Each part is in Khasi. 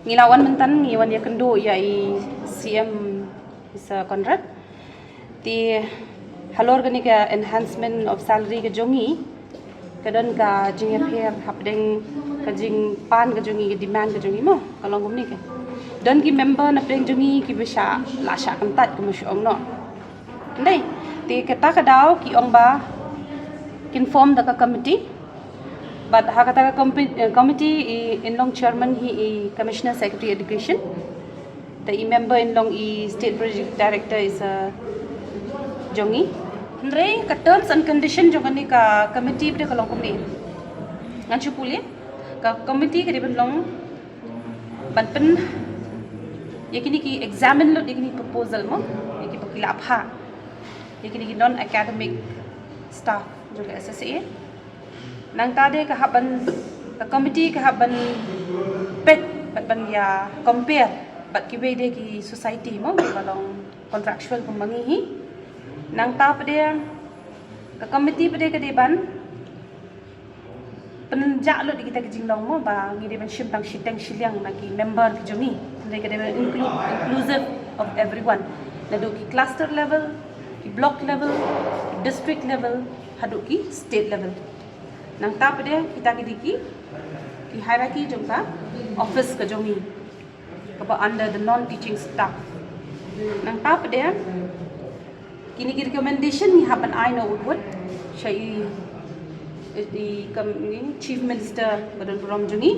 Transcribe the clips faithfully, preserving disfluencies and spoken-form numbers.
Ngi la wan myntan, ngi wan ïakynduh ïa i C M Mister Conrad. Te halor kane ka enhancement of salary ka jong ngi, ka don ka jingïapher hapdeng ka jingpan ka jong ngi, ka demand ka jong ngi mo, ka long kumne ka. Don ki member na pdeng jong ngi kiba shah, la shah kyntait kumba shu ong noh. Hynrei te kata ka daw ki ong ba kin form da ka committee. Bad ha kata ka compi-, eh, committee i, in long chairman hi i Commissioner Secretary Education. Te i member in long i State Project Director is a jong ngi. Hynrei ka terms and condition jong kane ka committee pat ka long kumne. Ngan shu pule, ka committee ka dei ban long ban pyn, ïa kine ki examine lut ïa kine proposal mo, ïa ki ba ki la phah, ïa kine ki non academic staff jong ka S S A. Nangta de ka hap ban, ka committee ka hap ban peit bad ban ïa compare bad kiwei de ki society mo, kiba long contractual kum ma ngi hi. Nangta pat de ka committee pat de ka dei ban pynjah lut ïa kita ki jinglong mo, ba ngi dei ban shim tang shiteng shiliang na ki member ki jong ngi. Hynrei ka dei ban include, inclusive of everyone. Naduh ki cluster level, ki block level, ki district level, haduh ki state level. Nangta pat de kita ki dei ki, ki hierarchy jong ka office ka jong ngi, kaba under the non-teaching staff. Nangta pat de kine ki recommendation ngi hap ban ai noh wut wut sha i, i kam, i Chief Minister ba don burom jong ngi.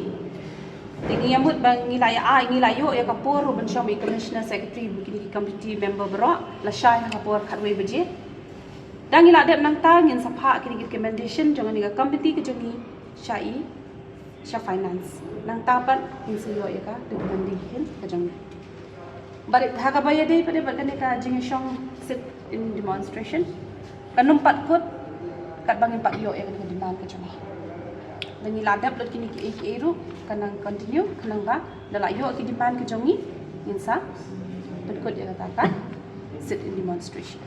Te ngi ïa mut ba ngi la ïa ai, ngi la ïoh ïa ka por ruh ban shong i Commissioner Secretary bad kine ki committee member baroh, lashai ha ka por khatwei baje. Tang ngi la dep nangta ngin sa phah kine ki recommendation jong kane ka committee ka jong ngi sha i, sha finance. Nangta pat ngin sa ïoh ïa ka recommendation ka jong ngi. Bad ha kaba ïadei pat de bad kane ka jingïashong sit in demonstration, kan ym pat kut katba ngim pat ïoh ïa kane ka demand ka jong ngi. Lada ngi la dep lut kine kiei kiei ruh, kan nang continue, khnang ba lada la ïoh ki demand ka jong ngi, ngin sa pynkut ïa kata ka sit in demonstration.